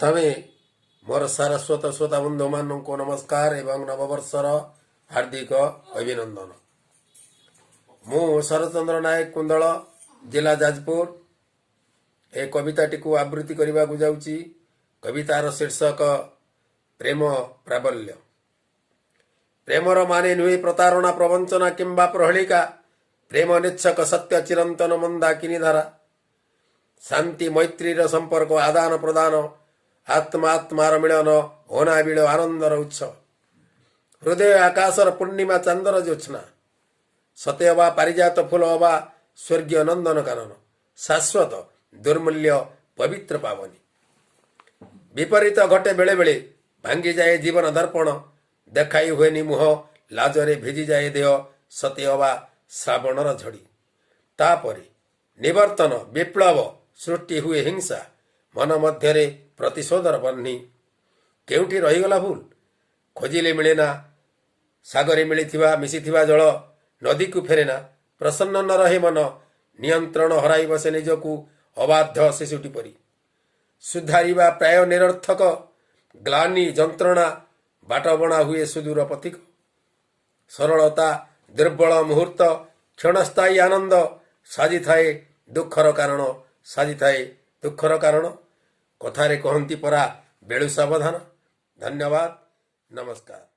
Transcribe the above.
ପ୍ରଥମେ ମୋର ସାରସ୍ୱତ ଶ୍ରୋତା ବନ୍ଧୁମାନଙ୍କୁ ନମସ୍କାର ଏବଂ ନବବର୍ଷର ହାର୍ଦ୍ଦିକ ଅଭିନନ୍ଦନ। ମୁଁ ଶରତଚନ୍ଦ୍ର ନାୟକ, କୁନ୍ଦଳ, ଜିଲ୍ଲା ଯାଜପୁର, ଏ କବିତାଟିକୁ ଆବୃତ୍ତି କରିବାକୁ ଯାଉଛି। କବିତାର ଶୀର୍ଷକ ପ୍ରେମ ପ୍ରାବଲ୍ୟ। ପ୍ରେମର ମାନେ ନୁହେଁ ପ୍ରତାରଣା, ପ୍ରବଞ୍ଚନା କିମ୍ବା ପ୍ରହେଳିକା। ପ୍ରେମ ନିଚ୍ଛକ ସତ୍ୟ, ଚିରନ୍ତନ ମନ୍ଦାକିନୀ ଧାରା। ଶାନ୍ତି ମୈତ୍ରୀର ସମ୍ପର୍କ, ଆଦାନ ପ୍ରଦାନ, ଆତ୍ମା ଆତ୍ମାର ମିଳନ, ଅନାବିଳ ଆନନ୍ଦର ଉତ୍ସ, ହୃଦୟ ଆକାଶର ପୂର୍ଣ୍ଣିମା ଚାନ୍ଦର ଜ୍ୟୋତ୍ସ୍ନା, ସତେ ଅବା ପାରିଜାତ ଫୁଲ ଅବା ସ୍ୱର୍ଗୀୟ ନନ୍ଦନ କାନନ, ଶାଶ୍ୱତ, ଦୁର୍ମୂଲ୍ୟ, ପବିତ୍ର, ପାବନୀ। ବିପରୀତ ଘଟେ ବେଳେ ବେଳେ, ଭାଙ୍ଗିଯାଏ ଜୀବନ ଦର୍ପଣ, ଦେଖାଇ ହୁଏନି ମୁହଁ, ଲାଜରେ ଭିଜିଯାଏ ଦେହ ସତେ ଅବା ଶ୍ରାବଣର ଝଡ଼ି। ତାପରେ ନିବର୍ତ୍ତନ, ବିପ୍ଳବ, ସୃଷ୍ଟି ହୁଏ ହିଂସା, ମନ ମଧ୍ୟରେ ପ୍ରତିଶୋଧର ବହ୍ନି। କେଉଁଠି ରହିଗଲା ଭୁଲ, ଖୋଜିଲେ ମିଳେ ନା। ସାଗରେ ମିଳିଥିବା ମିଶିଥିବା ଜଳ ନଦୀକୁ ଫେରେ ନା। ପ୍ରସନ୍ନ ନ ରହେ ମନ, ନିୟନ୍ତ୍ରଣ ହରାଇ ବସେ ନିଜକୁ ଅବାଧ୍ୟ ଶିଶୁଟି ପରି। ସୁଧାରିବା ପ୍ରାୟ ନିରର୍ଥକ, ଗ୍ଲାନି ଯନ୍ତ୍ରଣା, ବାଟବଣା ହୁଏ ସୁଦୂର ପଥିକ। ସରଳତା, ଦୁର୍ବଳ ମୁହୂର୍ତ୍ତ, କ୍ଷଣସ୍ଥାୟୀ ଆନନ୍ଦ ସାଜିଥାଏ ଦୁଃଖର କାରଣ, ସାଜିଥାଏ ଦୁଃଖର କାରଣ। କଥାରେ କହନ୍ତି ପରା, ବେଳୁ ସାବଧାନ। ଧନ୍ୟବାଦ, ନମସ୍କାର।